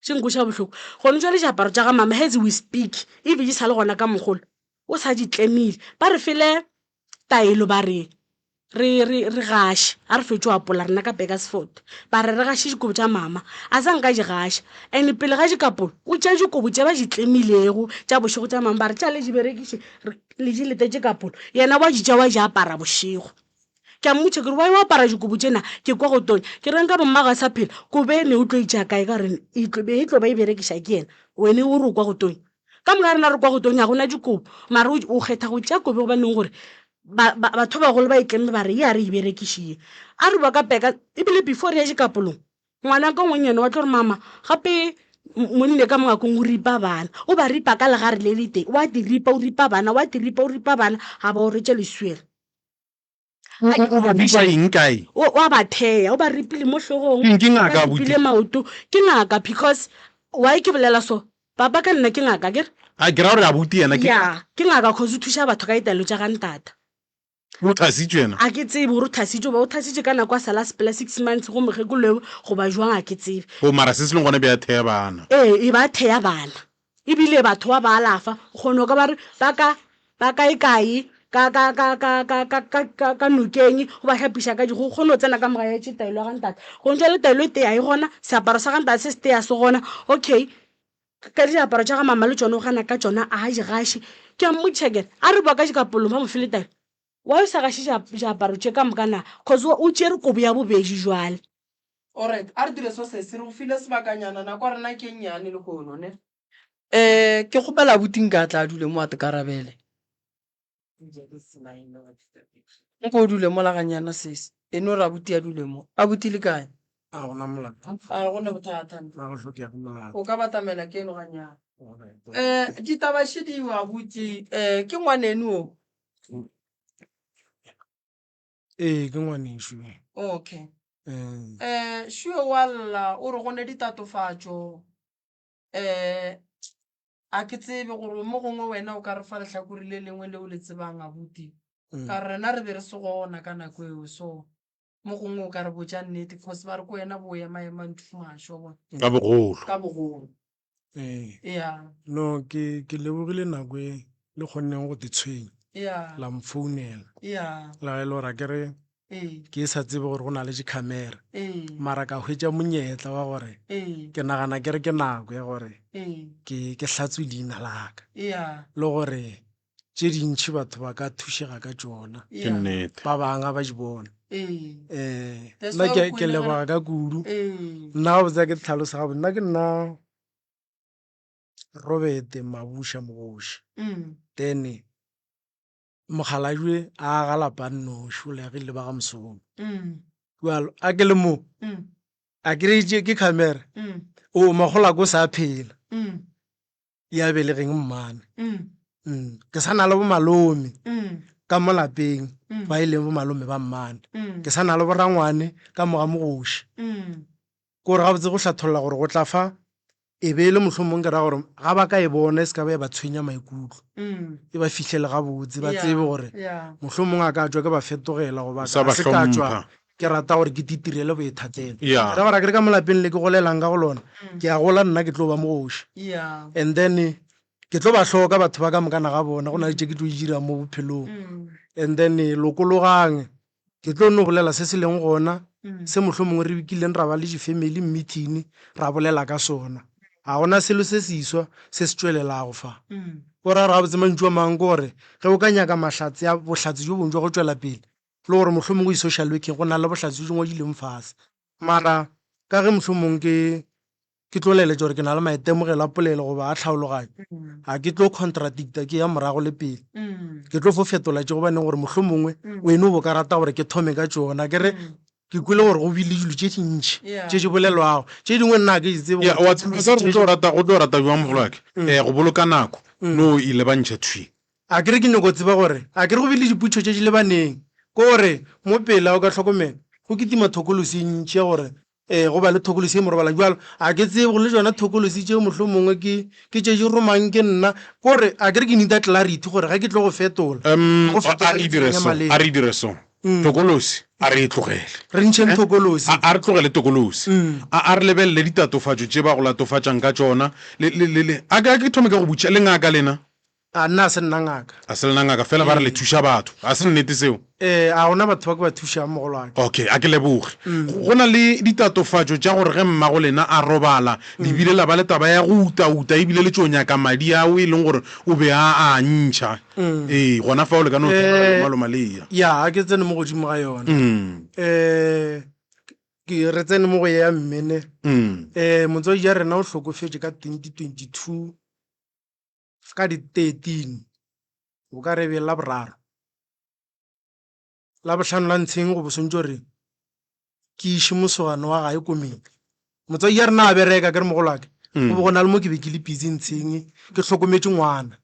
Se nkweša bohloko. Gone jwale diaparo tša ga mama as we speak e be di sa le gona ka mogolo o sa di tlemile. Ba re fele taelo ba re re re re gaše a re fetše go apola rena ka Burgersfort. Ba re re gaše dikobo tša mama a sa nka di gaša and pele ga dikapolo o tšea dikobo tše ba di tlemilego tša bošego tša mama ba re tša le di berekiše le di letetše kapolo yena wa di tšea wa di apara bošego. Ke a mmotša ke re, Why o apara dikobo tšena? Ke kwa go tonya. Ke re, Nka bo mmago a sa phela, kobo e ne o tlo e tšea kae ka gore e tlo be e tlo ba e berekiša ke yena. Wene o re o kwa go tonya. Ka moka rena re kwa go tonya, ga gona dikobo. Mara o, o kgetha go tšea kobo gobaneng gore ba, ba, batho ba bagolo ba e tlemme ba re ye a re e berekiše ye. A re bua ka peka, ebile before re ya dikapolong, ngwanaka o monnyane wa tlo re mama gape monne ka mongakong o ripa bana. O ba ripa ka legare le le tee. Wa di ripa, o ripa bana, wa di ripa, o ripa bana, ga ba o retše leswere. O, o, o ba ripa eng kae? O, o a ba theya, o ba ripile mo hlogong, Ke, ke o ba ngaka abuti. ripile maoto. Ke ngaka because why ke bolela so? Papa ka nna ke ngaka akere? A ke ra gore abuti yena ke. Ya, ke ngaka cause o thuša batho ka ditaelo tša ga ntata. O thasitšwe yena? A ke tsebe gore o thasitšwe goba o thasitše ka nako a sala a sepela six months go mokgekolo eo goba jwang a ke tsebe. O mara se se leng gona be a theya bana. Ee, e ba theya bana. Ebile batho ba ba alafa, o kgona go ka ba re ba ka ba kae kae ka ka ka ka ka ka ka ka ka nokeng o ba hlapiša ka digo o kgone go tsena ka moga ya tše taelo ya ga ntate gong jale taelo e tee ga e gona seaparo sa ga ntate se se tee ga se gona okay ka diaparo tša ga mama le tšona o gana ka tšona a di gaše ke a mmotšiša kere a re boa ka dikapolong ba mo fele taelo why o sa gaše diaparo tše ka moka na cause o tšere kobo ya bobedi jwale. Alright, a re dire so sesi, re go file sebakanyana, nako ya rena ke e nnyane lehono, ne? Eh, ke kgopela abuti nka tla a dule mo a tekarabele. Nko o dule mola gannyana sesi. E no re abuti a dule mo. Abuti le kae? A gona molato. A gona bothata. A go hlokege molato. O ka batamela keno gannyane. Eh, ditaba šediwe abuti. Eh, ke ngwaneno o. Ee, ke ngwanešu. Okay. Ee. Eh, šue wa lla o re go ne ditatofatšo. Eh, a ke tsebe gore mo gongwe wena o ka re fa lehlakore le lengwe le o le tsebang abuti. Mm. Ka re rena re be re se gona ka nako eo, so mo gongwe o ka re botša nnete cause ba re ko wena bo ema ema nthumašo wa bona. Ka bogolo. Ka bogolo. Ee. Yeah. No, ke ke lebogile nako e le kgonneng go te tshwenya. Yeah. La mfounela. Yeah. La ge e le gore akere Ee. ke sa tsebe gore go na le dikhamera. Ee. Mara ka hwetša monyetla wa gore Ee. ke nagana ke re ke nako ya gore Ee. ke ke hlatswe leina la ka. Yeah. Le gore tše dintši batho ba ka thušega ka tšona. Ke nnete. Ba bangwe ga ba di bona. Ee. Eh, That's nna why ke o ke kwele leboga ka kudu. Ee. Nna gabotse a ke tlhalosa gabotse nna ke nna Robert Mabusha Mogoši. Mm. Then mokgalajwe a aga lapa a nnoši o le agile ba ga Mosolo. Mm. Jalo a ke le mo Mm. a ke ke camera. Mm. O makgolako o sa phela. Mm. ya belegeng mmane. Mm. Mm. Ke sa na le bomalome mm. ka mo lapeng mm. ba e leng bomalome ba mmane. Mm. Ke sa na le borangwane ka mo ga mogoši. Mm. Ke gore gabotse go hlatholla gore go tla fa e be e le mohlomong ke ra gore ga ba ka e bona e se ka ba ya ba tshwenya maikutlo. Mm. E ba fihlele gabotse ba Yeah, tsebe gore yeah. mohlomong a ka tšwa ke ba fetogela goba O sa ba a se ka tšwa hlompha. ke rata gore ke titirele boithatelo. Yeah. Ke ra gore akere ka mo lapeng le ke golelang ka go lona, Mm. ke a gola nna ke tlo ba mogoši. Yeah. And then ke tlo ba hloka batho ba ka mokana ga bona, go na le tše ke tlo di dirang mo bophelong. Mm. And then lokologang, ke tlo no bolela se se leng gona, Mm. se mohlomongwe re kileng ra ba le di-family meeting ra bolela ka sona. Ga gona selo se seswa se se tšwelelago fa. Mm. Go ra gore gabotse mantšu a mangwe ke gore ge o ka nyaka mahlatse a bohlatse bjo bongwe jwa go tšwela pele, le gore mohlomongwe di-social working go na le bohlatse bjo ngwadileng fase. Mara ka ge mohlomong ke ke tlo laeletša gore ke na le maitemogelo a polelo goba a tlhaologanyo, ga ke tlo contradicta ke ya morago le pele. Ke tlo fo fetola tše gobaneng gore mohlomongwe wena o bo ka rata gore ke thome ka tšona. Ke re ke kwele gore go bile dilo tše dintši tše di bolelwago, tše dingwe nna ga ke di tsebe Ya, gore wa tseba gore go tlo rata go tlo rata bjang mogolo wa ka um go boloka nako no e lebantšha thwi. A ke re ke nyoko tseba gore a ke re go bile diputšo tše di lebaneng, ke gore mo pele a o ka hlokomela go kitima thokolosi e ntši ya gore ee go ba le thokolosi e morobala bjalo. A ke tsebe gore le tšona thokolosi tšeo mohlomongwe ke ke tše di romang ke nna, ke gore a ke re ke needa clarity gore ge ke tlo go fetola, Um, go a fetola re ke dire tsenya so, a maleme. re dire so. Tokolosi a re e tlogele. Re ntšheng tokolosi. A, a re tlogele tokolosi. A, a re lebelele ditatofatšo tše ba go latofatšang ka tšona. Le, le, le, le, a ke, a ke thome ka go botšiša, le ngaka lena? A nna a se nna ngaka. A se lena ngaka, fela ba re le thuša batho. A se nnete seo? Ee, a gona batho ba ke ba thušang, mogolwake. Okay, a ke leboge. Go na le ditatofatšo tša gore ge mmago lena a robala, le bile la ba le taba ya go utauta ebile le tšo nyaka madi ao e leng gore o be a a ntšha. Ee, gona fao le ka no thoma la lomaloma le eya. Ya, a ke tsene mo godimo ga yona. Um ke re tsene mo go ye ya mme ne. Um motswadi ya rena o hlokofetše ka 2022 ka di 13 o ka re be la boraro. Labohlano la ntsheng go bo swantše gore ke iše mosogana wa gae komeng. Motswadi ya rena a bereka ke re mogolwake go be go na le mo ke be ke le busy ntsheng ke hlokometše ngwana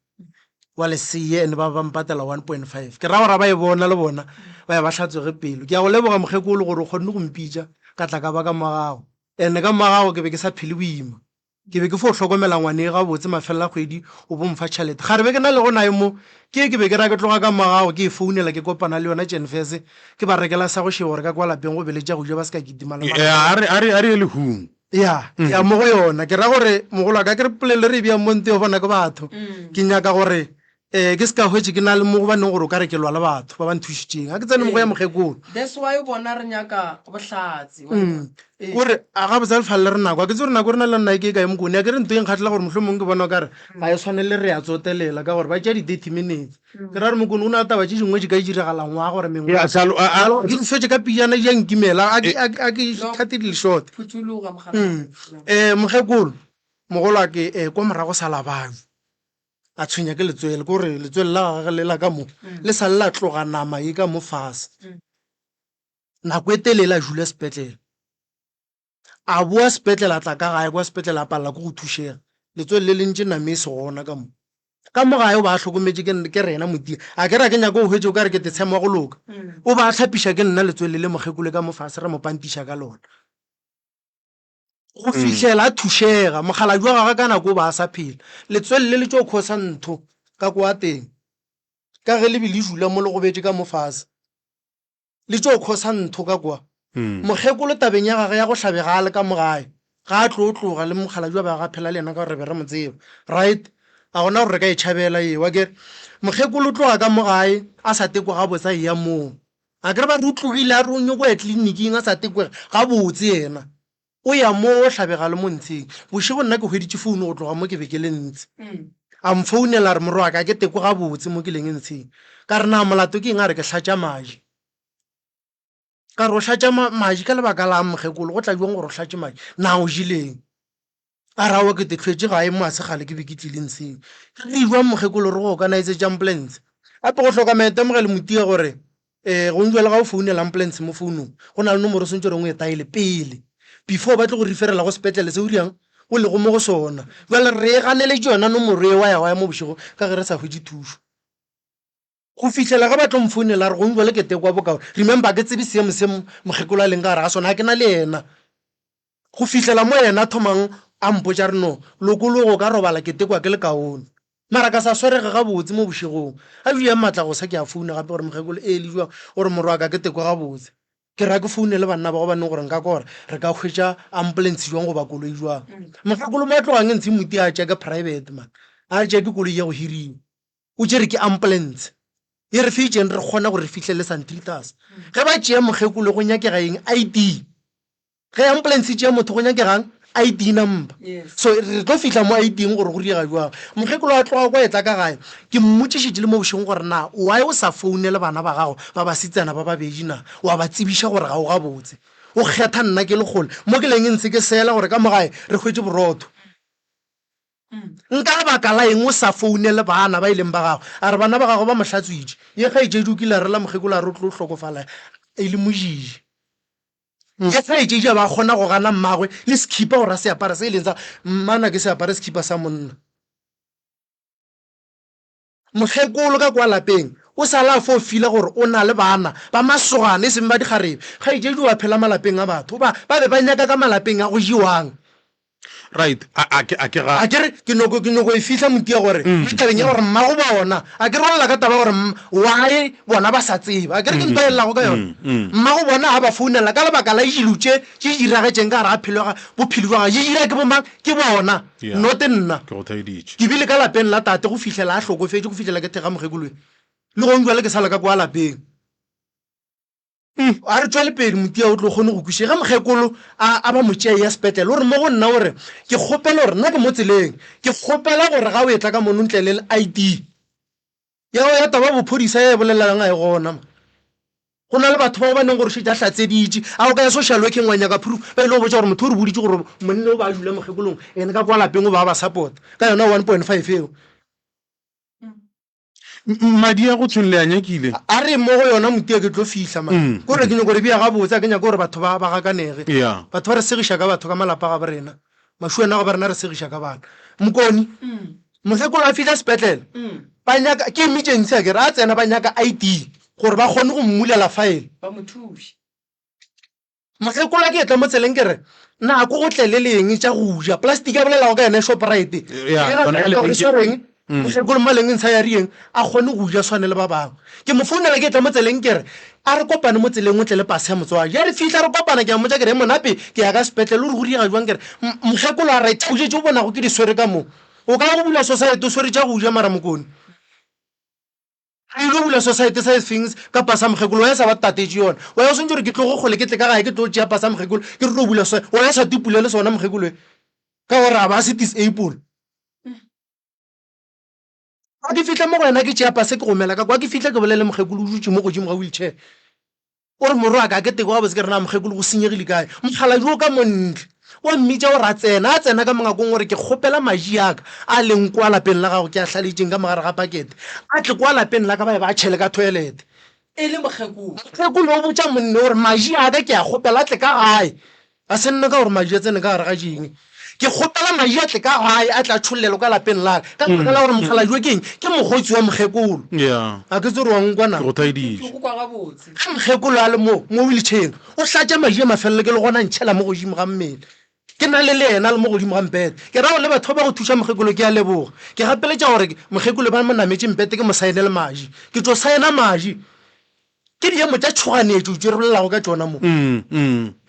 wa leseye and ba ba mpatela 1.5 ke ra gore ba e bona le bona ba ya ba hlatswege pelo. Ke a go leboga mokgekolo gore o kgonne go mpitša ka tla ka ba ka mo gago and ka mo gago ke be ke sa phele boima. Ke be ke fo hlokomela ngwane gabotse mafelelo a kgwedi o bo mfa tšhelete. Kgarebe ke na lego nayo mo ke ye ke be ke ra ke tloga ka morago ke e founela ke kopana le yona Jenfese ke ba rekela sa go šeba gore ka kwa lapeng go be le tša go ja ba se ka kitima le Yeah, a re, a re, a re ye lehung. Ya, ya mo go yona. Ke ra gore mogolo wa ka ke re polelo re e beang mo nte yo bona ke batho. Ke nyaka gore um ke se ka hwetše ke na le mo gobaneng gore o ka re ke lwa le batho ba ba nthušitšeng. Ga ke tsene mo go ya mokgekolo. That's why o bona re nyaka bohlatse. Wa bona? Ee. Kore a gabotse a lefale le re nako, a ke tsebe gore nako e re na le yona ke e kae Mokone. A ke re nto e nkgahlela gore mohlomong ke bona o kare ga e swane le re a tsotelela ka gore ba tšea di-thirty minutes. Ke ra gore Mokone go na le taba tše dingwe di ka diragala ngwaga gore mengwe. Ya, Salo, a, a, Ke di fetše ka pejana di a nkimela, a ke, a ke, a ke No. cut di le short. Phuthuloga mogala. Um mokgekolo, mogolwake um kwa morago sa Labane. A tshwenya ke letswele, ke gore letswele la gagwe le la ka mo le sa le la tloga nama ye ka mo fase. Nako e telele a dula sepetlele. A boa sepetlele a tla ka gae, kwa sepetlele a palela ke go thušega. Letswele le le ntše nama e se gona ka mo. Ka mo gae o ba a hlokometše ke, ke rena Motia. A ke re a ke nyake go hwetša o ka re ke tetshemo wa go loka. O ba a hlapiša ke nna letswele le mokgekolo ka mo fase re mo pantiša ka lona. Go fihlela a thušega, mokgalabje wa gagwe ka nako o ba a sa phela. Letswele le le tšo khosa ntho ka kwa teng, ka ge le be le dula mo le gobetše ka mo fase. Le tšo khosa ntho ka kwa. Mokgekolo tabeng ya gagwe ya go hlabega a le ka mo gae, ga a tlo tloga le mokgalabje wa ba ga phela le yena ka gore re be re mo tseba. Right? A gona gore re ka e tšhabela yeo, akere? Mokgekolo o tloga ka mo gae a sa tekwe gabotse a eya moo. A ke re ba re o tlogile a re o nyoko ya tleliniking a sa tekwege gabotse yena o ya mo o hlabega le mo ntsheng. Bošego nna ke hweditše founu go tloga mo ke be ke le ntshe. A mfounela a re morwa wa ka ke tekwe gabotse mo ke leng ntsheng. Ka re na molato ke eng a re ke hlatša madi. Ka re o hlatša madi ka lebaka lang mokgekolo go tla bjang gore o hlatše madi na o jeleng? A re aowa ke te hlwetše gae mo a se kgale ke be ke tlile ntsheng. Re re jwang mokgekolo re go organisetša ambulance? Gape go hloka maitemogelo Motia gore um gong jwale ga o founela ambulance mo founong go na le nomoro o swantše goreng o e taele pele before ba tlo go referela go sepetlele se o dirang o lego mo go sona. Jwale re e ganeletše yona nomoro eo ya wa ya mo bošego ka ge re sa hwetše thušo. Go fihlela ge ba tlo mfounela a re gong jwale ke tekwa bokaone. Remember ga ke tsebe seemo se mokgekolo a leng ka gare ga sona, ga ke na le yena. Go fihlela mo yena a thomang a mpotša a re no, lokologa o ka robala ke tekwa ke le kaone. Mara ka sa swarege gabotse mo bošegong. A bjang matlagosa ke a founa gape gore mokgekolo ee le jwang? O re morwaka ke tekwa gabotse. Ke ra ke founele banna ba gobaneng gore nka kwa gore re ka hwetša ambulance jwang goba koloi jwang. Mokgekolo mo a tlogang ntshe motia a tšea ke private man, a tšea ke koloi ya go hiriwa. O tšere ke ambulance e re feitšeng re kgona gore re fihlele Santritas. Ge ba tšea mokgekolo go nyakega eng? ID. Ge ambulance e tšea motho go nyakegang? ID number. So re tlo fihla mo ID-ing gore go diega jwang. Mokgekolo a tloga kwa etla ka gae, ke mmotšišitše le mo bošego gore na why o sa founele bana ba gago ba basetsana ba babedi na wa ba tsebiša gore ga o gabotse. O kgetha nna ke le kgole mo ke leng ntshe ke sela gore ka mo gae re hwetše borotho. Nka lebaka la eng o sa founele bana ba e leng ba gago? A re bana ba gagwe ba mo hlatswitše. Ye kgaetšedi o kile a rela mokgekolo a re o tlo hlokofala e le mojiji. Ye kgaetšedi a ba kgona go gana mmagwe le sekhipa gore a se apare se e leng sa mmana ke se apare sekhipa sa monna. Mokgekolo ka kwa lapeng o sa la fo fila gore o na le bana ba masogana e seng ba dikgarebe. Kgaetšedi o a phela malapeng a batho ba ba be ba nyaka ka malapeng a go jewang. Right, a, a ke, a ke ga. A ke re, ke nyoko, ke nyoko e fihla motia gore, mo tabeng ya gore mmago bona, a ke re o lla ka taba ya gore why bona ba sa tseba. A ke re ke ntwa e llago ka yona. Mmago bona a ba founela ka lebaka la dilo tše tše di diragetšeng ka gare ga phelo ya ga, bophelo bja gagwe. Di dira ke bomang? Ke bona, Yeah. not nna. Ke go thaeditše. Ke bile ka lapeng la tate go fihlela a hlokofetše, go fihlela ke thekga mokgekolo yo. Le gong bjale ke sa le ka kwa lapeng. A re tšwele pele, Motia o tlo kgone go kwešiša. Ge mokgekolo a, a ba mo tšea ya sepetlele, o re mo go nna o re, Ke kgopela gore, nna ke mo tseleng, ke kgopela gore ga o etla ka mono ntle le ID ya gago ya taba ya bophodisa ye e bolelelang ga e gona mo. Go na le batho bao ba neng gore šetše a hlatseditše, a o ka ya social workeng wa nyaka proof, ba ile go botša gore motho o re boditše gore monna o ba a dula mokgekolong, ene ka kwa lapeng o ba a ba support-a ka yona 1.5 eo. Madi a go thweng le a nyakile? A re mo go yona motia ke tlo fihla man. Mm. Kore ke nyako re bea gabotse a ke nyake gore batho ba ba gakanege. Yeah. Batho ba re segiša ka batho ka malapa ga bo rena. Mašuana ga ba rena re segiša ka bana. Mokoni. Mokgekolo a fihla sepetlele. Ba nyaka ke emergency a ke re a tsena ba nyaka ID gore ba kgone go mmulela file. Ba mo thuše. Mokgekolo a ke etla mo tseleng ke re, Na ko go tle le leng tša go ja? Plastic a bolelago ka yona Shoprite. Ya, yona ya Gore lebenke- swereng mokgekolo Mmaleng ntsha ya rieng a kgone go ja swane le ba bangwe. Ke mo founela ke etla mo tseleng ke re, a re kopane mo tseleng o tle le pase ya motswadi. Ya re fihla re kopana ke a mmotša ke re, Monape ke ya ka sepetlele o re go diega jwang ke re, M- mokgekolo a re tša go ja tše o bonago ke di swere ka mo. O ka ya go bula society o swere tša go ja mara Mokone. Re ile bula society sa things ka pasa mokgekolo wa ya sa ba tatetše yona wa ya o swantše gore ke tlogo kgole ke tle ka gae ke tlo tšea pasa mokgekolo ke re tlo bula society wa ya sa tipulele sona mokgekolo ka gore a ba se disable. Ga ke fihla mo go yena ke tšea pase ke gomela ka kwa ke fihla ke bolele mokgekolo o dutše mo godimo ga wheelchair. O re, Morwaka, ke teko gabotse ke re na mokgekolo go senyegile kae? Mokgalabje o ka mo ntle. O mmitša o re a tsena. A tsena ka mongakong o re, Ke kgopela maji a ka a leng kwa lapeng la gago ke a hlaletšeng ka mogare ga pakete a tle kwa lapeng la ka ba ye ba a tšhele ka thoelete. E le mokgekolo. Mokgekolo o botša monne o re, Maji a ka ke a kgopela a tle ka gae. Ga se nna ka gore maji a tsene ka gare ga jeng. Ke kgopela maji a tle ka gae a tle a tšhollelwe ka lapeng la ka. Ka lebaka la gore mokgalabje ke eng? Ke mokgotsi wa mokgekolo. Yeah. Ga ke tsebe gore wa nkwa na. Ke go thaeditše. Ke go kwa gabotse. Ge mokgekolo a le mo, mo wheelchair-eng, o hlatša maji a mafelelo ke le gona a ntšhela mo godimo ga mmele. Ke na le le yena a le mo godimo ga mpete. Ke ra gore le batho ba ba go thuša mokgekolo ke a leboga. Ke gapeletša gore mokgekolo ba mo nametše mpete ke mo saenele maji. Ke tšo saena maji. Ke diemo tša tšhoganetšo tše re bolelago ka tšona mo.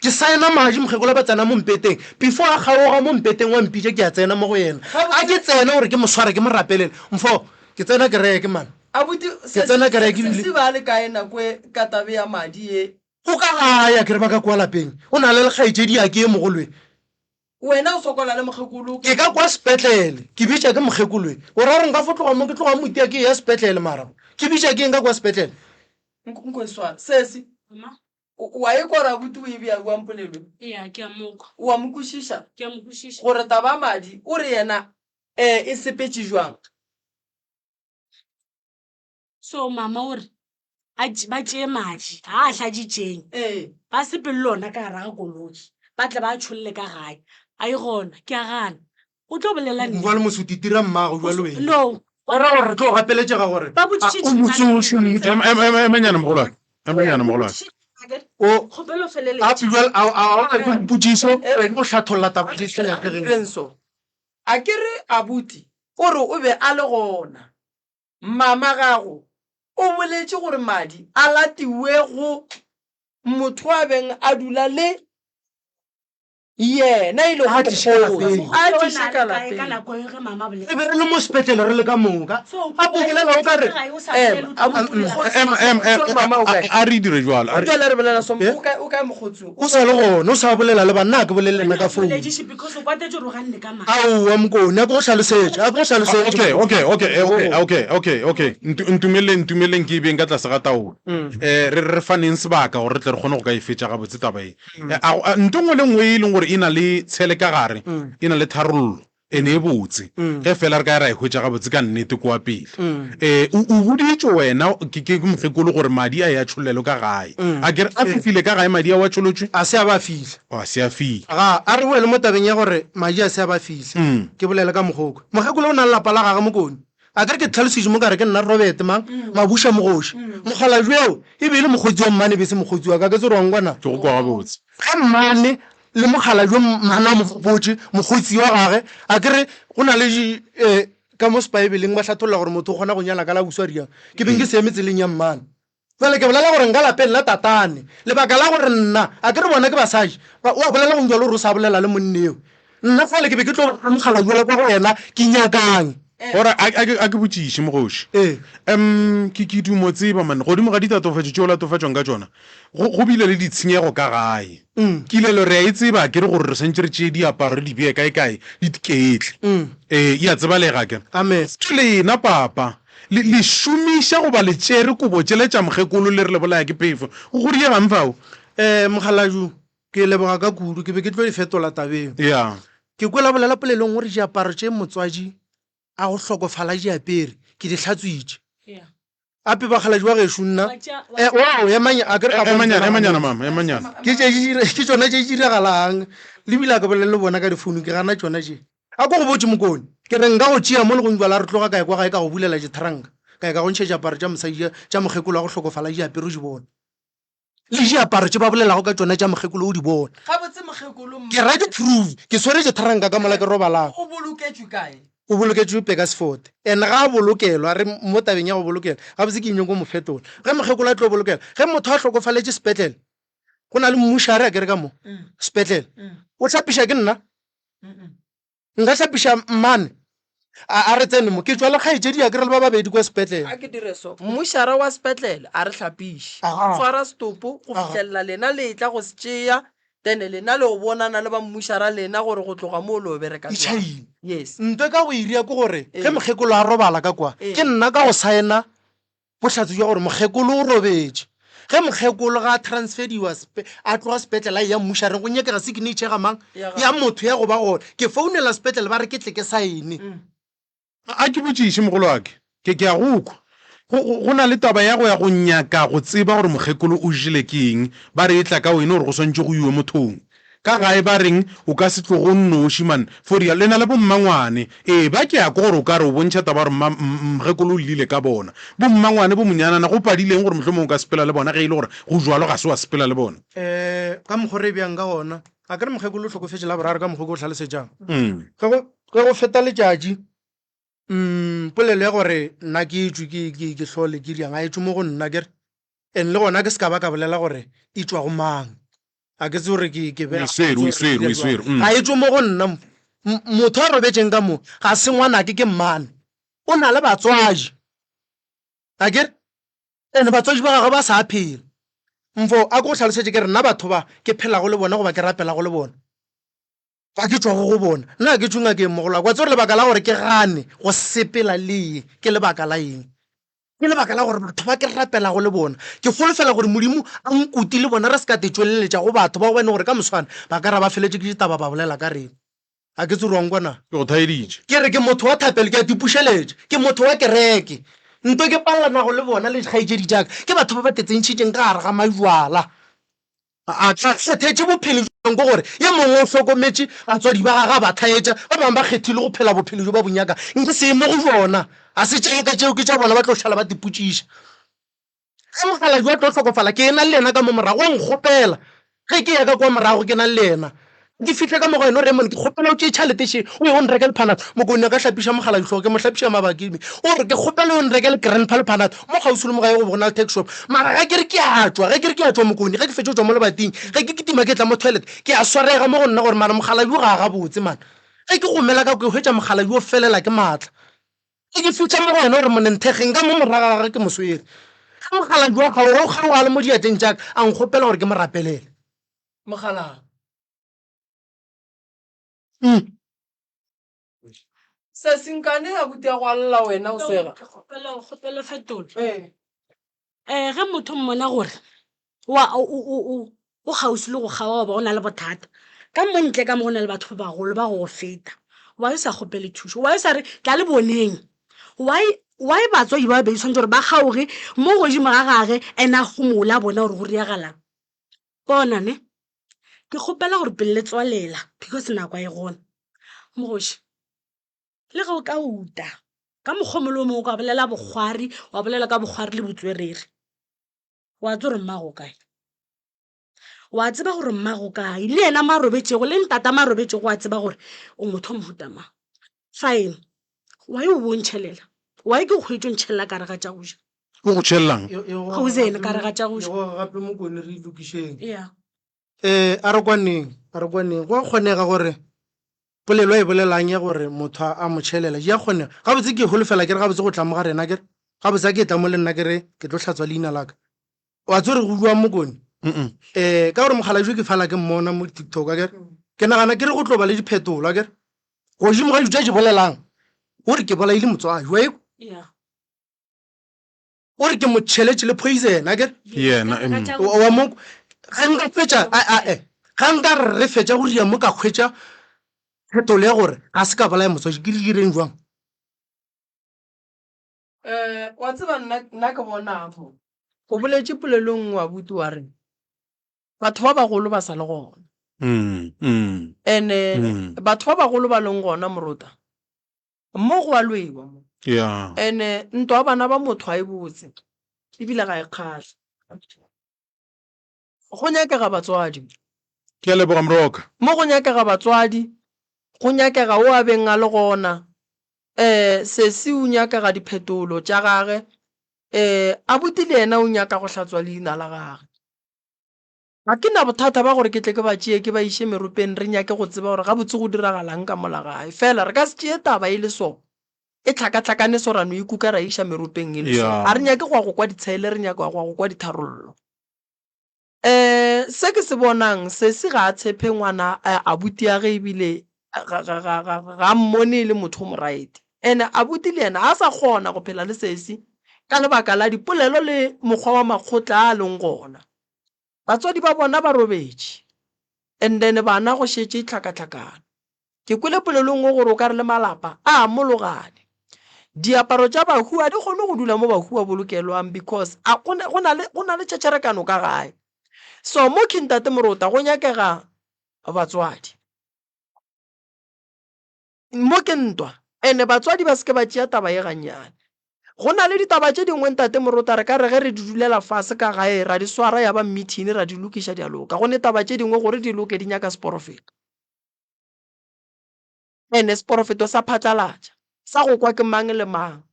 Ke saena madi, mokgekolo ba tsena mo mpeteng. Before a kgaoga mo mpeteng wa mpitša ke a tsena mo go yena. A ke tsene gore ke mo sware ke mo rapelele. Mfo, ke tsena kereke man. Abuti, Ke tsena kereke ebile. Sesi ba le kae nako e ka tabe ya madi ye? O ka gae akere ba ka kua lapeng. O na le le kgaetšedi ya ke ye mogolo e. Wena o sokola le mokgekolo. Ke ka kwa sepetlele, ke bitša ke mokgekolo e. O ra gore nka fo tloga mo ke tloga motia ke eya sepetlele mara ke bitša ke eng ka kwa sepetlele? Nko e swara. Sesi, Mma. o a e kwa gore abuti o e bea bjang polelo e? Eya, ke a mo kwa. O a mo kwešiša? Ke a mo kwešiša. Gore taba ya madi o re yena e sepetše bjang? So mama o re a ba tšee madi a a hladitšeng Ee. ba sepele le ona ka gare ga koloi ba tle ba a tšholle ka gae. A e gona ke a gana. O tlo bolela nnete. Jwale mos o titira mmago jwale wena. No. O ra gore re tlo gapeletšega gore Ba botšišitše o motsoše motho. Ema ema ema emanyana mogolwane. Emanyana mogolwane. O Kgopelo o feleletše. a bjale a a a na le potšišo o hlatholla taba tše sa nyakegeng. Renso, a ke re abuti o re o be a le gona Mama gago o boletše gore madi a latiwe go motho a beng a dula le yena e lego A tliše ka lapeng. A tliše ka lapeng. Re be re le mo sepetlele re le ka moka. A bolela o ka re. Ema, Ema, ema, ema, Mama o kae? a re dire jwalo. A re- Jwale re bolela so, o kae, o kae mokgotsi o? O sa le gona, o sa bolela le banna, a ke bolele le nna ka founu. Aowa Mokone, a ke go hlalosetše, a ke go hlalosetše. Okay, okay, okay, eh, okay, okay, okay, okay. Ntu- Ntumeleng, ntumeleng ke e beng ka tlase ga taolo. Eh, re re faneng sebaka gore re tle re kgone go ka e fetša gabotse taba e. Eh, a go- a- Nto nngwe le nngwe e leng gore e na le tshele ka gare, e na le tharollo. Ene e botse, ge feela re ka ya ra e hwetša gabotse ka nnete kua pele. E, o, o boditšwe wena, ke, ke mokgekolo, gore madi a ye a tšhollelwe ka gae. A ke re, a fihlile ka gae madi ao a tšholotšwe? A se a ba a fihla. O, a se a fihla. Ga, a re boele mo tabeng ya gore madi a se a ba fihla. Ke bolele ka mokgoko. Mokgekolo o na le lapa la gagwe Mokone. A ke re ke tlhalositše mo ka re ke nna Robert mang, Mabuša Mogoši. Mokgalabje eo e be e le mokgotsi wa mmane, e be e se mokgotsi wa ka. Ke tsebe gore wa nkwa na? Ke go kwa gabotse. Ge mmane. Le mokgalabje mmana mo gopotše, mokgotsi wa gage, a ke re go na le um ka mo sepaebeleng ba hlatholla gore motho o kgona go nyala ka la buswa riang. Ke beng ke se eme tseleng ya mmane. Bjale ke bolela gore nka lapeng la tatane. Lebaka la gore nna, a ke re bona ke basadi, ba, wa bolela go njalo gore o sa bolela le monne eo. Nna fale ke be ke tlo ba mokgalabje wa kwa go yena, ke nyakang? Gore a, a ke, a ke botšiše, mogoši. Ee. Um, ke, ke dumo tseba, man, godimo ga ditatofatšo tšeo latofatšwang ka tšona, go, go bile le ditshenyego ka gae. Kilelo re a e tseba, a ke re, gore re swantše re tšee diaparo re di bee kae-kae, di tketle. Ee, e a tsebalega, a ke re? Amen. Ke lena, papa. Le, le šomiša goba le tšere kobo tšele tša mokgekolo le re le bolaya ke phefo. Go, go diegang fao? Eh, mokgalaju, ke leboga ka kudu. Ke be ke tlo e fetola tabeng. Ya. Ke kwele a bolela polelong gore diaparo tše motswadi a go hlokofala di apere, ke di hlatswitše. Yeah. Ape bakgaladi ba gešo nna. Wa tšea- wa Eh, wow, emanya, a ke re ka Emanyana, emanyana mama, emanyana. Ke tše di dire- ke tšona tše di diragalang. Le bile a ke bolele le bona ka difounu, ke gana tšona tše. A ko go botše Mokone, ke re nka go tšea mo le go njwala re tloga ka ya kwa gae ka go bulela ditranka, ka ya ka go ntšha diaparo tša mosadi tša mokgekolo wa go hlokofala di apere o di bone. Le diaparo tše ba bolelago ka tšona tša mokgekolo o di bone. Gabotse mokgekolo Ke ra di-proof, ke swere ditranka ka mola ke robalang. O boloketšwe kae? O boloketšwe Pekasfort. And ga a bolokelwa, re mo tabeng ya go bolokela, gabotse ke nyoko mo fetola. Ge mokgekolo a tlo bolokela, ge motho a hlokofaletše sepetlele, go na le mmušare a kere ka mo sepetlele, o hlapiša ke nna. Nka hlapiša mmane a, a re tsene mo. Ke tšwa le kgaetšedi ya ke re le ba babedi kwa sepetlele. A ke dire so. Mmušara wa sepetlele a re hlapiše. Aga. Swara setopo go Aga. fihlelela lena le etla go se tšea, then lena le yo bonana le ba mmušara lena gore go tloga moo le yo bereka E jwang. tšhaile. Yes. Nto e ka go e ria ke gore ge Ee. mokgekolo a robala ka kwa, Ee. ke nna ka go saena Bohlatse bja gore mokgekolo o robetše. Ge mokgekolo ga a transferiwa a tloga sepetlele a eya mmušareng go nyakega signature ga mang? Ya motho ya go ba gona. Ke founela sepetlele ba re ke tle ke saene. A ke botšiše mogolwake, ke ke a go kwa. Go, go, go na le taba ya go ya go nyaka go tseba gore mokgekolo o jele ke eng. Ba re e tla ka wene gore go swantše go iwe mothong. Ka gae ba reng o ka se tloge o nnoši man for real le na le bommangwane ee ba ke ya kwa gore o ka re o bontšha taba gore mma mokgekolo o llile ka bona bommangwane bo monyanana go padileng gore mohlomongwe o ka sepela le bona ge e le gore go jwalo ga se wa sepela le bona. Um ka mokgo re bjang ka gona a ke re mokgekolo o hlokofetše Laboraro ka mokgo ke o hlalosetšang ge go ge go feta letšatši um polelo ya gore nna ke tšwe ke ke ke hlole ke dirang ga e tšwe mo go nna ke re and le gona ke se ka ba ka bolela gore e tšwa go mang A ke tsebe gore ke, ke O e swere, o e swere, o e swere. Mm. Ga e tšwe mo go nna. M- Motho a robetšeng ka mo ga se ngwanake, ke mmane. O na le batswadi. A ke re? Ene batswadi ba gagwe ba sa phela. Mfo, a ke go hlalosetše ke re nna batho ba ke phelago le bona goba ke rapelago le bona, ba ke tšwago go bona, nna ga ke tšwe ngakeng mogolwaka. Wa tseba gore lebaka la gore ke gane go sepela le ye ke lebaka la eng? Ke lebaka la gore batho ba ke rapelago le bona, ke holofela gore Modimo a nkuti le bona re se ka te tšweleletša go batho ba gobane gore ka moswane ba ka ra ba feletše ke ditaba ba bolela ka rena. A ke tsebe gore wa nkwa na? Ke go thaeditše. Ke re ke motho wa thapelo, ke a tipušeletša. Ke motho wa kereke. Nto ke palelanago le bona le dikgaetšedi tša ka, ke batho ba ba tetsentšhitšeng ka gare ga majwala. A tla kgethetše bophelo bjang? Ke gore ye mongwe o hlokometše batswadi ba gagwe a ba thaetša, ba bangwe ba kgethile go phela bophelo bjo ba bo nyakang. Nke se ye mo go bjona. Ga se tša ka tšeo, ke tša bona, ba tlo šala ba tipotšiša. Ge mokgalabje a tlo hlokofala, ke ena le yena ka mo morago, o nkgopela ge ke ya ka kua morago ke na le yena. Ke fihle ka mo go yena, o re, Raymond, ke kgopela o tšee tšhalete še, o ye o nrekele Panado. Mokone a ka hlapiša mokgalabje hlogo, ke mo hlapiša mabaki me. O re, Ke kgopela o yo nrekele Grandpa le Panado. Mo kgauswi le mo gae go be go na le tuck shop. Mara ge ke re ke a tšwa, ge ke re ke a tšwa Mokone, ge ke fetša go tšwa mo lebating, ge ke kitima ke tla mo toilet, ke a swarega mo go nna gore mara mokgalabje o ga a gabotse man. Ge ke gomela ka kwa ke hwetša mokgalabje o felela ke maatla. Ge ke fihla mo go yena o re, Monenthekgeng ka mo morago ga gagwe ke mo swere. Ge mokgalabje wa kgaoga, o kgaoga a le mo diatleng tša ka, a nkgopela gore ke mo rapelele. Mogalana. Mm. Sesinkane abuti ya go alla wena o sega. Ke kgopela kgopela fetola. Ee. Eh ge motho mmona gore wa o o o o kgauswi le go kgaoga goba o na le bothata ka mo ntle ka mo go na le batho ba bagolo ba go go feta why o sa kgopele thušo why o sa re tla le boneng why why batswadi ba babedi tshwanetse gore ba kgaoge mo godimo ga gage and a gomola a bona gore go riagalang Bona ne, ke kgopela gore pele le tswalela because nako a e gona. Mogoši, le ge o ka uta ka mokgwa o mongwe le o mongwe o ka bolela bokgwari, wa bolela ka bokgwari le botswerere, wa tseba gore mmago o kae? Wa tseba gore mmago kae, le yena mo a robetšego, le ntata mo a robetšego wa tseba gore o motho wa mohuta mang. Fine, why o bo o ntšhelela? Why ke go hwetše o ntšhelela ka gare ga tša go ja? O go tšhelelang? Poison ka gare ga tša go ja. E goga gape Mokone re e lokišeng. Yeah. Eh, a re kwaneng, a re kwaneng. Go a kgonega gore polelo a e bolelang ya gore motho a a mo tšhelela, di a kgonega. Gabotse ke holofela ke re gabotse go tla mo ga rena ke re, gabotse a ke tla mo le nna ke re ke tlo hlatswa leina la ka. Wa tseba gore go buang Mokone? Eh, ka gore mokgalabje ke fala ke mmona mo TikTok akere. Ke nagana ke re go tlo ba le diphetolo akere. Godimo ga dilo tše a di bolelang, o re ke bolaile motswadi, wa ekwa? Yeah. O re ke mo tšheletše le poison akere. Yena, Wa mo ge nka fetša a a e ga nka re re fetša go ria mo ka hwetša phetolo ya gore ga se ka bolaya motswadi ke direng jwang? Um wa tseba nna nna ke bona mo. O boletše polelo e nngwe abuti wa re batho ba bagolo ba sa le gona. Ene batho ba bagolo ba leng gona morota mo go a lwewa mo. Yeah. Ene ntwa ya bana ba motho ga e botse ebile ga e kgahle. Go nyakega batswadi. Ke a leboga Moroka. Mo go nyakega batswadi, go nyakega o a beng a le gona. Um sesi o nyakega diphetolo tša gage. Um abuti le yena o nyaka go hlatswa leina la gage. Ga ke na bothata ba gore ke tle ke ba tšee ke ba iše meropeng re nyake go tseba gore gabotse go diragalang ka mola gae. Fela re ka se tšee taba e le so, e hlakahlakane so ra no e kuka ra e iša meropeng e le so. Ga re nyake go ya go kwa ditshele, re nyaka go ya go kwa ditharollo. Um se ke se bonang, sesi ga a tshepe ngwana abutiage ebile ga, ga, ga, ga, ga a mmone e le motho o moraete. And abuti le yena ga a sa kgona go phela le sesi ka lebaka la dipolelo le mokgwa wa makgotla a a leng gona. Batswadi ba bona ba robetše and then bana go šetše tlhakatlhakano. Ke kwele polelo nngwe gore o ka re le malapa a amologane. Diaparo tša bahu a di kgone go dula mo bahu ba bolokelwang because a go na, go na le, go na le tšhetšherekano ka gae. So mo King Tate Morota go nyakega batswadi. Mo ke ntwa ene batswadi ba seke ba tšea taba ye gannyane. Go na le ditaba tše dingwe Ntate Morota re ka re ge re di dulela fase ka gae ra di swara ya ba meeting ra di lokiša di a loka. Go ne taba tše dingwe gore di loke di nyaka seporofeto. Ene seporofeto sa phatlalatša, sa go kwa ke mang le mang.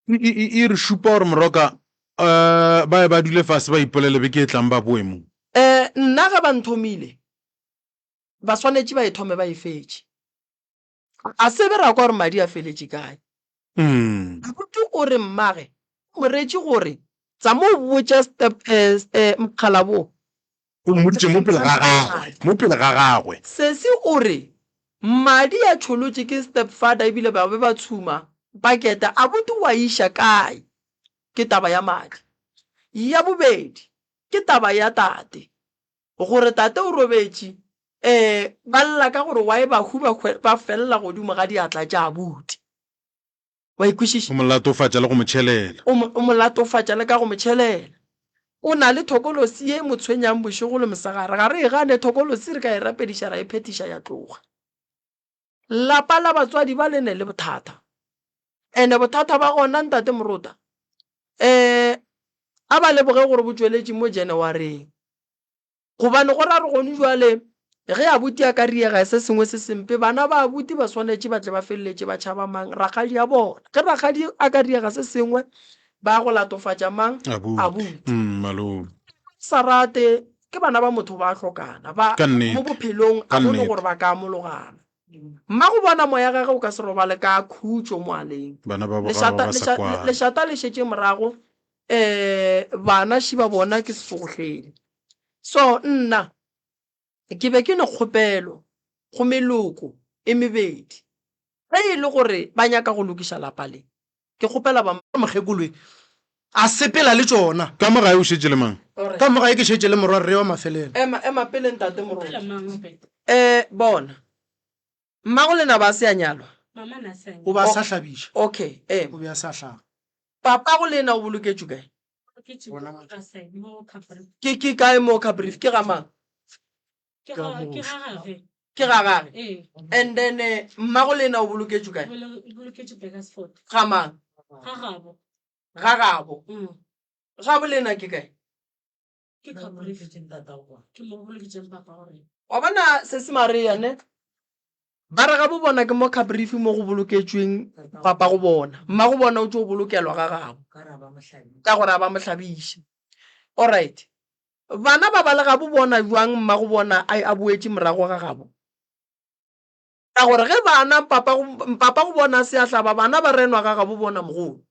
E, e, e, e re šupa gore Moroka um ba ye ba dule fase ba ipolele beke e tlang ba boe mo. Um nna ge ba nthomile ba swanetše ba e thome ba e fetše. A se be ra kwa gore madi a feletše kae. Abuti o re mmage o mo retše gore tsama o botše step eh, mokgalabo. O mmoditše mo pele ga gagwe, mo pele ga gagwe. Sesi o re madi a tšholotše ke stepfather ebile ba be ba tshuma pakete. Abuti o a iša kae? Ke taba ya madi. Ya bobedi ke taba ya tate. Gore tate o robetše, ee, ba lla ka gore why bahu ba hwe, ba felela godimo ga diatla tša abuti. Wa e kwešiša? O mo latofatša le go mo tšhelela. O mo, o mo latofatša le ka go mo tšhelela. O na le thokolosi ye e mo tshwenyang bošego le mosegare. Ga re e gane thokolosi, re ka e rapediša ra e phethiša ya tloga. Lapa la batswadi ba le ne le bothata. Ene bothata ba gona ntate Morota, eh, a ba leboge gore bo tšweletše mo Januareng. Gobane go ra re gone jwale ge abuti a ka riega se sengwe se sempe, bana ba abuti ba swanetše ba tle ba feleletše ba tšhaba mang? Rakgadi ya bona. Ge rakgadi a ka riega se sengwe, ba go latofatša mang? Abuti. Mm, malome. Sa rate ke bana ba motho ba hlokana ba Ka nnete. mo bophelong Ka a gone nnete. gore ba ka amologana. Mmago bona moya gage o ka se robale ka khutšo mo a leng. Bana ba bo Lešata, gabo ba sa leša, kwane. lešata le šetše morago um bana šiba bona ke sefogohledi. So nna ke be ke ne kgopelo go meloko e mebedi ge e le gore ba nyaka go lokiša lapa le, ke kgopela ba. Mokgekolo e a sepela le tšona. Ka mo gae o šetše le mang? Ka mo gae ke šetše le morwarre wa mafelelo. Ema, ema pele ntate Moruti. Eh, bona. Mmago lena ba se a nyalwa? Mama na se a nyalwa. O be a sa hlabiša. Okay, ema. O be a sa hlaba. Papago le yena o boloketšwe kae? Ke, ke kae mo Caprivi? Ke ga mang? Ke ga, ke ga gage. Ke ga gage? Ee. And then eh, mmago le yena o boloketšwe kae? Boloketšwe Burgersfort. Ga mang? Ga gabo. Ga gabo. Mm. Gabo le yena ke kae? Ke Caprivi. Ke mo go boloketšeng papa gore. Wa bona sesi Maria ne? Ba re gabo bona ke mo Caprivi mo go boloketšweng papa go bona. Mmago bona o tšo bolokelwa ga gabo. Ka gore a ba mo hlabiše. Alright. Bana ba ba le gabo bona bjang mmago bona a a boetše morago ga gabo? Ka gore ge bana papa go papa go bona a se a hlaba bana ba renwa ga gabo bona mogolo.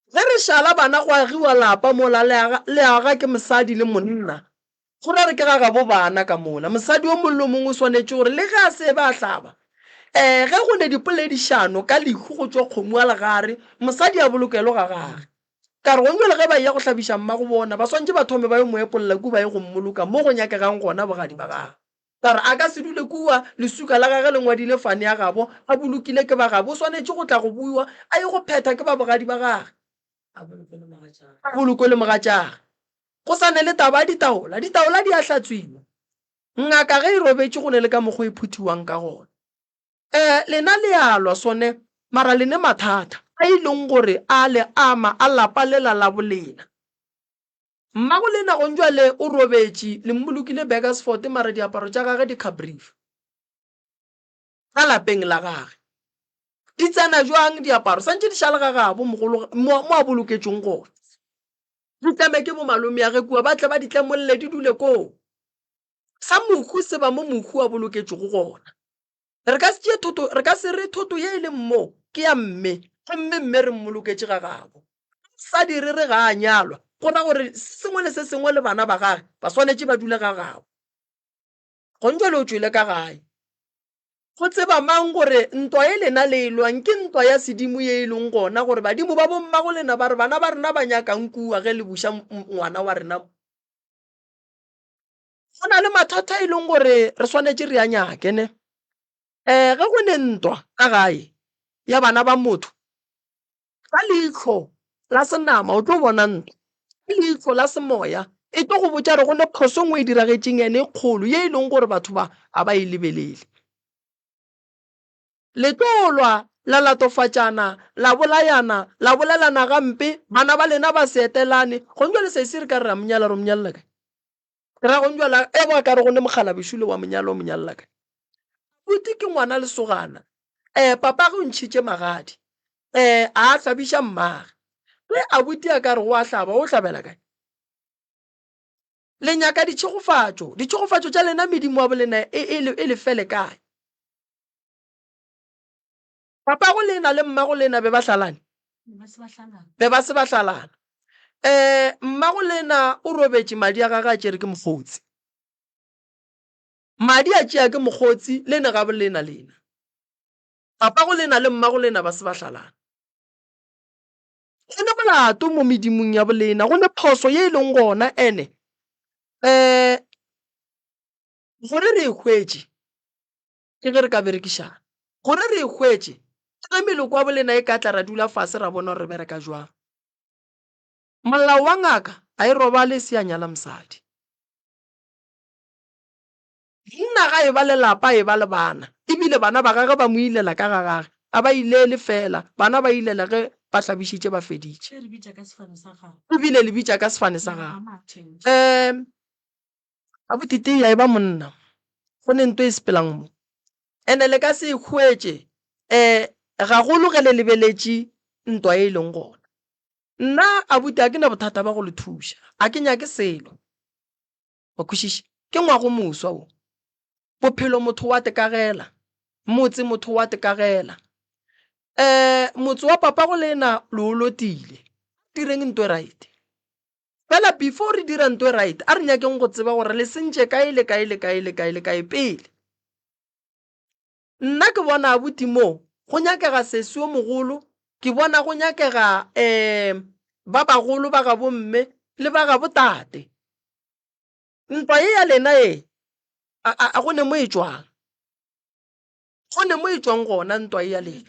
Ge re šala bana go agiwa lapa mola le aga, le aga ke mosadi le monna. Go ra re ke ga gabo bana ka mola. Mosadi yo mongwe le yo mongwe o swanetše gore le ge a se be a hlaba, um ge go ne dipoledišano ka lehu go tšwa kgomo ya legare, mosadi a bolokelwe ga gage. Ka re gongwe le ge ba eya go hlabiša mmago bona, ba swantše ba thome ba yo mo epolla kua ba ye go mmoloka mo go nyakegang gona bogadi ba gagwe. Ka re a ka se dule kua, leswika la gagwe le ngwadile fane ya gabo, a bolokile ke ba gabo, o swanetše go tla go buiwa, a ye go phetha ke ba bogadi ba gagwe. A bolokwe le mogatšagwe. Go sa ne le taba ya ditaola, ditaola di a hlatswiwa. Ngaka ge e robetše go ne le ka mokgo e phuthiwang ka gona. Eh, lena le a lwa sone, mara le ne mathata a e leng gore a le ama a lapa lela la bolena. Mmago lena gonjwale o robetše, le mmolokile Burgersfort mara diaparo tša gage di Caprivi, ka lapeng la gage. Di tsena jwang diaparo? Santše di šale ga gabo mogolo mo, mo a boloketšweng gona. Di tlame ke bomalomeage kua, ba tle ba di tlemolle di dule koo. Sa mohu se ba mo mohu a boloketšwego gona. Re ka se tšee thoto, re ka se re thoto ye e leng mo ke ya mme, gomme mme re mmoloketše ga gabo. Sa dire re ga a nyalwa, go ra gore se sengwe le se sengwe le bana ba gage ba swanetše ba dule ga gabo. Gonjwale o tšwele ka gae. Go tseba mang gore ntwa ye lena le e lwang ke ntwa ya sedimo ye e leng gona gore badimo ba bommago lena ba re bana ba rena ba nyakang kua ge le buša ngwana wa rena mo. Go na le mathata e leng gore re swanetše re a nyake ne. Um ge go ne ntwa ka gae ya bana ba motho, ka leihlo la senama o tlo bona ntwa, ka leihlo la semoya e tlo go botša gore go ne phoso e nngwe e diragetšeng ene e kgolo ye e leng gore batho ba ga ba e lebelele. Le tlo lwa, la latofatšana, la bolayana, la bolelana gampe, bana ba lena ba se etelane. Gong bjale sesi re ka re ra mo nyala, re mo nyalela kae? Ke ra gong bjale e ba ka re go ne mokgalabešo le wa mo nyala, o mo nyalela kae? Abuti ke ngwana lesogana, um papage o ntšhitše magadi, um a hlabiša mmage. Ge abuti a ka re go a hlaba, o hlabela kae? Le nyaka ditšhegofatšo, ditšhegofatšo tša lena medimo wa bolena e, e, e le fele kae? Papago lena le mmago lena be ba hlalane? Be ba se ba hlalana. Um mmago lena o robetše madi a gage a tšere ke mokgotsi. Madi a tšea ke mokgotsi le ne gabo lena lena. Papago lena le mmago lena ba se ba hlalana. Go ne molato mo medimong ya bolena, go ne phoso ye e leng gona ene um gore re e hwetše. Ke ge re ka berekišana. Gore re e hwetše, ke ge meloko wa bolena e ka tla ra dula fase ra bona gore re bereka jwang. Molao wa ngaka a e robale e se ya nyala mosadi. Monna ga e ba le lapa e ba le bana, ebile bana ba gage ba mo ilela ka ga gage, a ba ilele fela, bana ba ilela ge ba hlabišitše ba feditše. Ebile le bitša ka sefane sa gagwe. Um. Abuti Tia e ba monna, go ne nto e sepelang mo. Ene le ka se e hwetše um gagolo ge le lebeletše ntwa e e leng gona. Nna abuti a ke na bothata ba go le thuša, a ke nyake selo. Wa kwešiša? Ke ngwago moswa wo. Bophelo motho wa tekagela, motse motho wa tekagela. Um motse wa papago lena le o lotile, direng nto e right. Fela before re dira nto e right, a re nyakeng go tseba gore le sentše kae le kae le kae le kae le kae pele. Nna ke bona abuti mo go nyakega sesi yo mogolo, ke bona go nyakega um ba bagolo ba ga bomme le ba ga botate. Ntwa ye ya lena ye, a, a, a go ne mo e tšwang. Go ne mo e tšwang gona ntwa ye ya lena.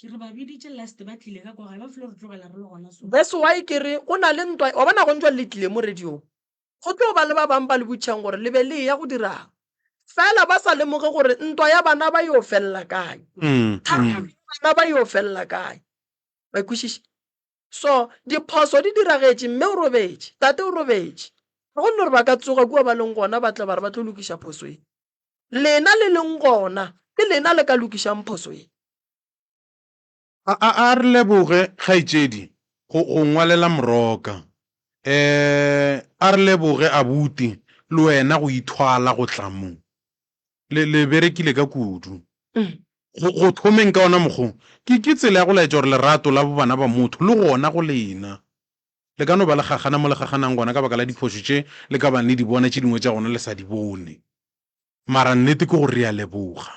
Ke re ba biditše last ba tlile ka kwa gae ba filo re tlogela re le gona so. That's why ke re go na le ntwa, wa bona gong jwale le tlile mo radio-ng, go tlo ba le ba bang ba le botšhang gore le be le eya go dirang, fela ba sa lemoge gore ntwa ya bana ba yo felela kae, thapelo ya bana ba yo felela kae. Wa e kwešiša? So diphoso di diragetše, mme o robetše, tate o robetše. Ga go nne gore ba ka tsoga kua ba leng gona ba tla ba re ba tlo lokiša phoso ye. Lena le leng gona, ke lena le ka lokišang phoso ye. A, a, a re leboge, kgaetšedi, go, go ngwalela Moroka. Eh, a re leboge, abuti, le wena go ithwala go tla mo. Le, le berekile ka kudu. Go, go thomeng ka ona mokgo, ke, ke tsela ya go laetša gore lerato la bobana ba motho le gona go lena. Le ka no ba le gagana mo le gaganang gona ka baka la diphošo tše le ka bang le di bona, tše dingwe tša gona le sa di bone. Mara nnete ke gore re a leboga.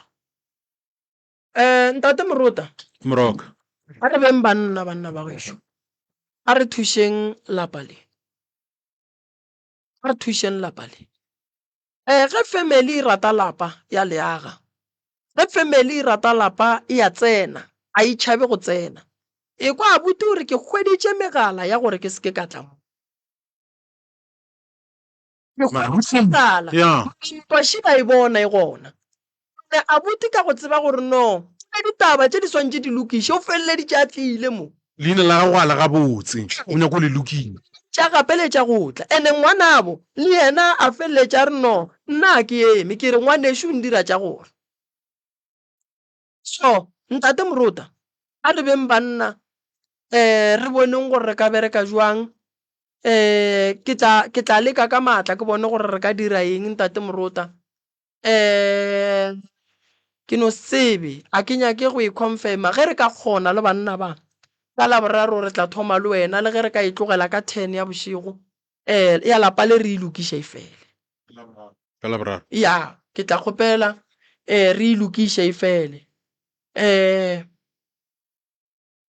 Eh, Ntate Morota. Moroka. A re beng banna, banna ba gešo. A re thušeng lapa le. A re thušeng lapa le. Eh, ge family e rata lapa, ya le aga. Ge family e rata lapa, e a tsena, a e tšhabe go tsena. Ekwa abuti o re ke hweditše megala ya gore ke se ke ka tla mo. Ke hweditše megala. Yeah. Ntwa še ba e bona e gona. Ene abuti ka go tseba gore no, go na ditaba tše di swantše di lokiše, o feleleditše a tlile mo. Leina la gago ga le gabotse, o nyaka go le lokiša. Tša gapeletša go tla. Ene ngwanabo le yena a feleletša a re no, nna ga ke eme, ke re ngwanešu o ndira tša gore. So, Ntate Morota, a re beng banna, um re boneng gore re ka bereka jwang. Um ke tla, ke tla leka ka maatla ke bone gore re ka dira eng, Ntate Morota. Um ke no se tsebe, a ke nyake go e confirm-a. Ge re ka kgona le banna ba, ka Laboraro re tla thoma le wena, le ge re ka e tlogela ka ten ya bošego, um ya lapa le re e lokiše e fele. Ka Laboraro? Ya, ke tla kgopela um re e lokiše e fele. Um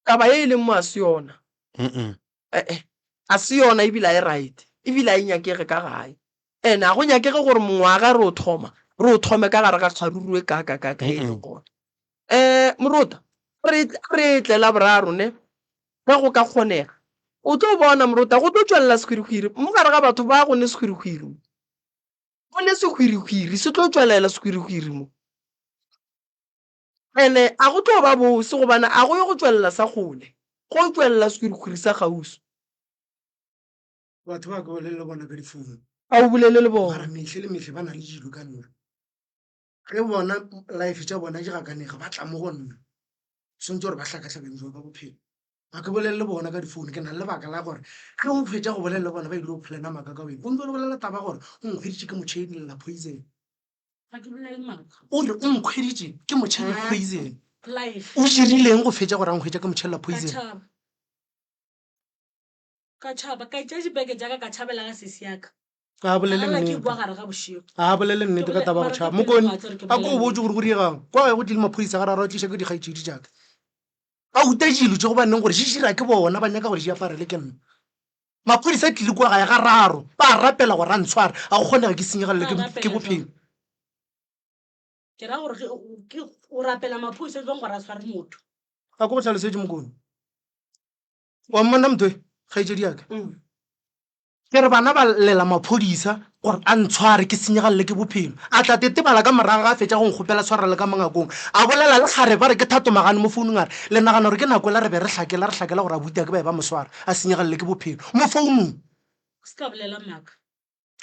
taba ye e leng mo a se yona. E-e, a se yona ebile a e right, ebile a e nyakege ka gae. And a go nyakege gore mongwaga re o thoma, re o thome ka gare ga kgaruru e kaakakaaka e leng gona. Um Morota, re re tle Laboraro ne, ge go ka kgonega. O tlo bona Morota, go tlo tšwelela sehwirihwiri mo gare ga batho ba go ne sehwirihwiri mo. Go ne sehwirihwiri, se tlo tšwelela sehwirihwiri mo. Ene a go tlo ba bose gobane a go ye go tšwelela sa kgole, go tšwelela sehwirihwiri sa kgauswi. Batho ba ke bolele le bona ka difounu. A o bolele le bona. Mara mehle le mehle ba na le dilo ka nna. Ge bona life tša bona di gakanega ba tla mo go nna. Swantse gore ba hlakahlakane jwang ka bophelo. Ga ke bolele le bona ka difounu ke na le lebaka la gore ge o fetša go bolela le bona ba ile go plana maaka ka wena. O ntse o bolela taba ya gore o nkhweditše ke mo tšhailela poison. Ga ke bolele maaka. O re o nkhweditše ke mo tšhelela poison. Life. O dirileng go fetša gore a nkhwetša ke mo tšhelela Ka poison? tšhaba. Ka tšhaba, ka itšea dibeke tša ka ka tšhabela ga sesi ya ka. A bolele Ka lala ke nnete. boa gare ga bošego. A bolele nnete ka taba ya go Mara tšhaba. ka pelo Mokone, wa tsere ke a ko bolela o botše nnete. gore go diegang. Kwa gae go tlile maphodisa ga raro a tliša ke dikgaetšedi tša ka. Ba uta dilo tše gobaneng gore di dira ke bona ba nyaka gore di aparele ke nna. Maphodisa a tlile kua gae ga raro ba a rapela gore a ntshware a go kgonega ke senyegelele Ba ke, ke rapela jwang? bophelo. Ke ra gore ge o ke o rapela maphodisa jwang gore a tshware motho? A ko go hlalosetše Mokone. Wa mmona motho e, kgaetšedi ya ka? Ke re bana ba llela maphodisa gore a ntshware ke senyegalele ke bophelo. A tla tetebala ka morago ga a fetša go nkgopela tshwarelo ka mongakong. A bolela le kgarebe a re ke Thato Magane mo founung a re, Le nagana gore ke nako ela re be re hlakela re hlakela gore abuti a ke ba e ba mo swara a senyegalele ke bophelo. Mo founung. O se ka bolela maaka.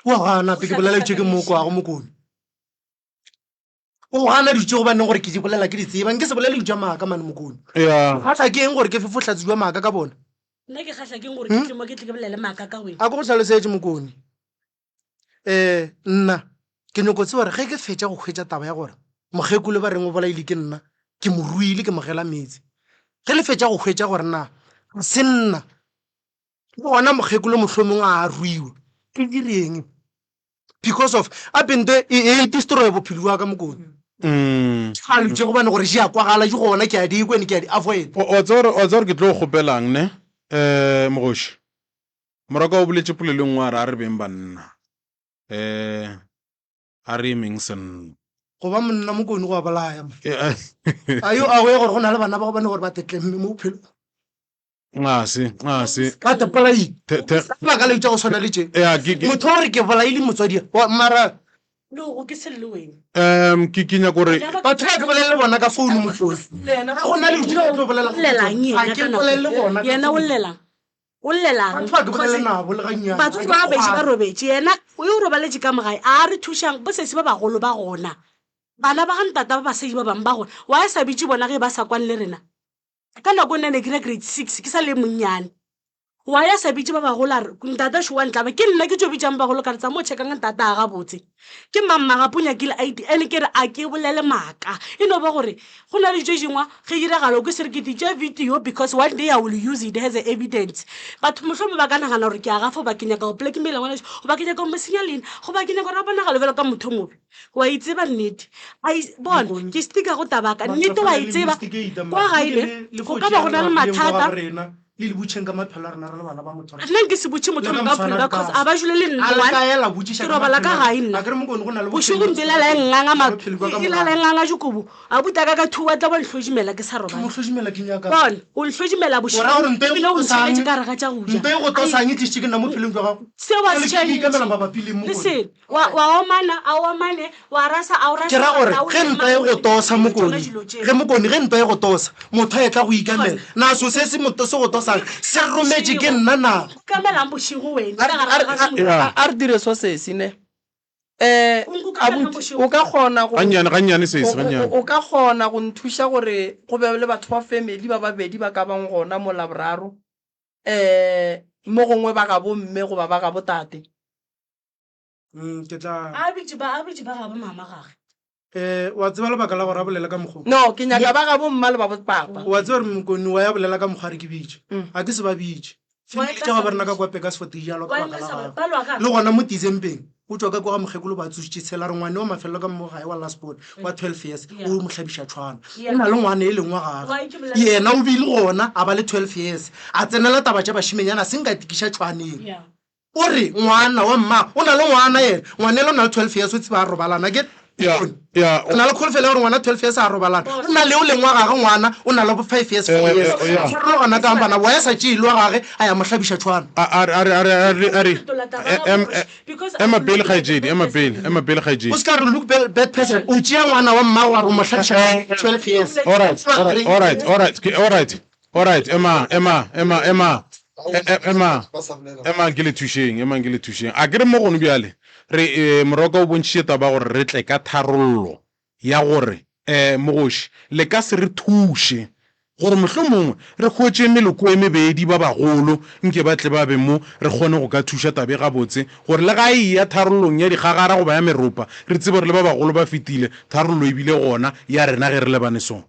O a gana O ke bolela tše ke mo kwago hlakahlakantšhitše. Mokone. O gana dilo tše gobaneng gore ke di bolela ke di tseba. Nke se bolele dilo tša maaka mane Mokone. Ya. O kgahla ke eng gore ke fe bohlatse bja maaka ka bona? Nna ke kgahla ke eng gore ke tle mo ke tle ke bolele maaka ka wena? A ko go hlalosetše Mokone. Um nna ke nyoko tseba gore ge ke fetša go hwetša taba ya gore mokgekolo ba reng o bolaile ke nna, ke mo ruile ke mo gela meetse. Ge le fetša go hwetša gore na ga se nna, le gona mokgekolo mohlomong a ruiwa, ke direng? Because of a pente e e destroy bophelo bja ka mokone. Mm. Ga tše gobane gore di a kwagala di gona ke a di kwa ene ke a di avoid. O o tseba gore o tseba gore ke tlo go kgopelang ne? Eh mogoši. Moraka o boletše polelo e nngwe a re a re beng banna. Eh a re emeng senna. Go ba monna mokone go a bolaya man. Eh, A yo aware gore go na le bana ba gobane gore ba tetlemme mo bophelong. Nxase, nxase. Ba te bolaile. The, the, Ka baka la tša go swana le tše. ya, ke, ke, Motho o re ke bolaile motswadi wa mara No, o ke se lle wena. um, ke, ke nyako gore batho ba ke bolele le bona ka founu motloli. Le yena Ga go na le dilo tlo bolela o llelang ga yena ke ka nako bolele le bona ka yena o founu. llelang. O llelang? Batho ba ke bolele nabo le gannyane. Batsofe ba babedi ba robetše, yena o yo robaletše ka mo gae. A re thušang, bosesi ba bagolo ba gona. Bana ba ga ntata ba basadi ba bangwe ba gona. Why a sa bitše bona ge ba sa kwane le rena? Ka nako nna ne ke dira grade six, ke sa le monnyane. Why a sa bitše ba bagolo a re, ntata šo wa ntlaba. Ke nna ke tšo bitšang bagolo ka re tsa mo checkang ntata a gabotse. Ke mang magapu o nyakile ID and ke re a ke bolele maaka e no ba gore go na le tše dingwe ge diragala o ke se re ke di tšea video because one day I will use it as a evidence. Batho mohlomongwe ba ka nagana gore ke a gafa goba ke nyaka go blackmaila ngwaneso goba ke nyaka go mo senya leina goba ke nyaka gore a bonagale bjalo ka motho o mobe. Wa e tseba nnete. Ai bona ke sticka go taba ya ka nnete wa e tseba kwa gae ne go ka ba go na le mathata. Le le butšheng ka maphelo a rena re le bana ba motho. Nna nke se butše motho Le ka ka bophelo moswana ba re cause ka a ba jule le nna A le one ka ela botšiša ke ka robala ka maphelo a gae rena. nna A ke re mokone go na le bošego bophelo ntse e lala e nganga ma bophelo bja ka e lala e morago. nganga dikobo a buta ka ka thuwa tla ba nhlojimela ke sa Ke robala mo hlojimela ke nyaka. bona o nhlojimela O ra bošego gore nto e ebile go o tosang ntshweletše ka gare ga tša go ja nto e go Ai, tosang e tlišitše ke nna mo bophelong bja gago. seo a Bjale se ke ke ikamela tšhentšhe mabapi le le mokone. selo wa wa omana a o omane wa rasa a o rase Ke ra wa gore re ge ntwa e go tosa ke tšona mokoni, dilo tšeo ge mokoni ge ntwa e go tosa, motho a etla go ikamela. Na so se se mo se go tosang se rometše ke nna na? Ikamelang bošego wena A ka re, gare a re, ga a, ga Yeah. a, a re dire so sesi ne. Eh, O nkukamelang abuti, bošego. o ka kgona go, Gannyane, gannyane o, sesi, o, gannyane. o ka kgona go nthuša gore go be le batho ba family ba babedi ba ka bang gona mo Laboraro, eh, mo gongwe ba gabo mme goba ba gabo tate. Mm, ke tla A bitše ba, a bitše ba gabo mama gage. Eh, wa tseba lebaka la gore a bolele ka mokgwa o? No, ke nyaka ba gabo mma le ba bo papa. Wa tseba gore Mokoni wa ya bolela ka mokgwa a re ke bitše. Mm. A ke se ba bitše. Wa Family e tša gabo rena ka sa kwa Pekasfort di jalwa ka Wa baka e la sa gagwe. ba lwa ka. Le gona mo Decembeng, o tšwa ka kwa ga mokgekolo ba tsošitše tshela re ngwane wa mafelelo ka mo gae wa last born wa 12 years Yeah. o mo hlabiša tšhwana. Yeah. O na le ngwana e leng wa Wa gagwe. e ke bolela. Yena o bile gona a ba le 12 years. A tsenela taba tša bašimenyana a se nka tikiša tšhwaneng. Yeah. O re, Ngwana wa mma o na le ngwana yena. Ngwanela o na le 12 years o tseba a robalana. Ke Ya, ya, o na le kholofelo ya gore ngwana 12 years a robalana. O na le o leng wa gage ngwana o na le bo 5 years, 4 Eh, years. eh, ya. Farologana kang bana? Wa ya sa tšee le wa gage a ya mo hlabiša tšhwana. A a re a re a re a re a re Fetola taba e- ya em- gore e- because I ema will pele look like a kgaetšedi, bad ema person. pele, ema pele O kgaetšedi. se ka re look bad, bad person. O tšea ngwana wa mmago wa re o mo hlabiša 12 years. All right, all right, all right, all right, ke- all right. Alright, ema, ema, ema, ema, e- e- ema, emang ke le thušeng, emang ke le thušeng. A ke re mo gone bjale, re, eh, Moroka o bontšhitše taba ya gore re tle ka tharollo ya gore, eh, mogoši, le ka se re thuše gore mohlomongwe re hwetše meloko e mebedi ba bagolo nke ba tle ba be mo, re kgone go ka thuša tabe gabotse, gore le ga e eya tharollong ya dikgagara goba ya meropa, re tsebe gore le ba bagolo ba fetile, tharollo e bile gona ya rena ge re lebane so.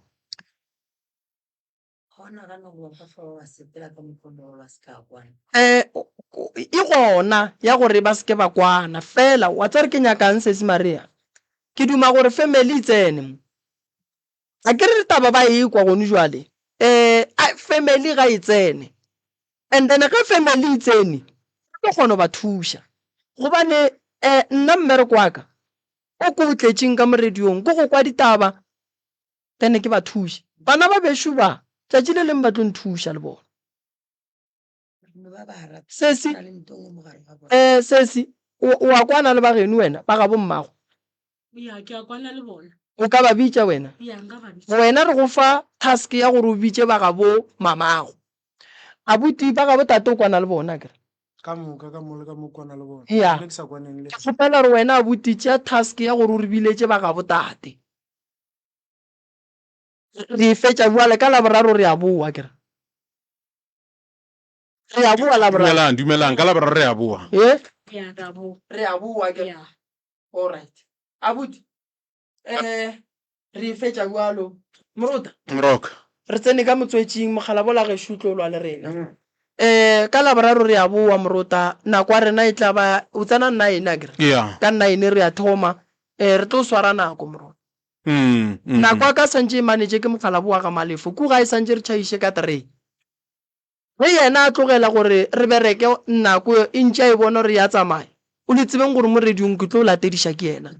Um e gona ya gore ba se ke ba kwana fela wa tseba re ke nyakang sesi Maria ke duma gore family e tsene mo a ke re taba ba e kwa gone jwale um family ga e tsene and then ge family e tsene re tlo kgona go ba thuša gobane um nna mmereko wa ka o ko o tletšeng ka mo radiong ke go kwa ditaba Then ke ba thuše. Bana ba bešo ba, tšatši le leng ba tlo nthuša le bona. Sesi, eh, sesi, o, o a kwana le ba geno wena, ba gabo mmago? Ya, ke a kwana le bona. O ka ba bitša wena? Ya, nka ba bitša. Wena re go fa task ya gore o bitše ba gabo mamago. Abuti, ba gabo tate o kwana le bona akere? Ka moka, ka mo le ka mo kwana le bona. Ya. Nna ke sa kwaneng le. Ke kgopela gore wena abuti tšea task ya gore o re biletše ba gabo tate. Re e fetša bjale ka Laboraro re a boa akere? Re a boa Laboraro. Dumelang, dumelang, ka Laboraro re a boa. Ye? Ya, re a boa. Re a boa akere? Ya. Alright. Abuti, eh, re e fetša bjalo. Morota. Moroka. Re tsene ka motswetšing, mokgalabo la gešo o tlo lwa le rena. Eh, ka Laboraro re a boa, Morota. Nako ya rena e tla ba, o tsena nine akere? Ya. Ka nine re a thoma. Eh, re tlo swara nako, Morota. Mm, mm. Nako ya ka santše e manetše ke mokgalabo wa ga Malefo. Ku gae santše re tšhaiše ka three. Ge yena a tlogela gore re bereke nako e ntše a e bona gore ya tsamaya, o le tsebeng gore mo radiong ke tlo latediša ke yena.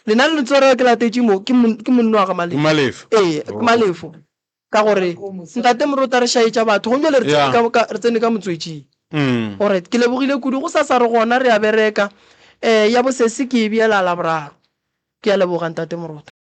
Lena le ntswere ke latetše mo, ke ke monna wa ga Malefo. Malefo. Ee, ke Malefo. Ka gore Ntate Morota re šaetša batho, gomme bjale re tsene ka, ka, re tsene ka motswetšing. Mm. Alright, ke lebogile kudu. Gosasa re gona re a bereka. Eh, ya bosese ke e beela Laboraro. Ke a leboga Ntate Morota.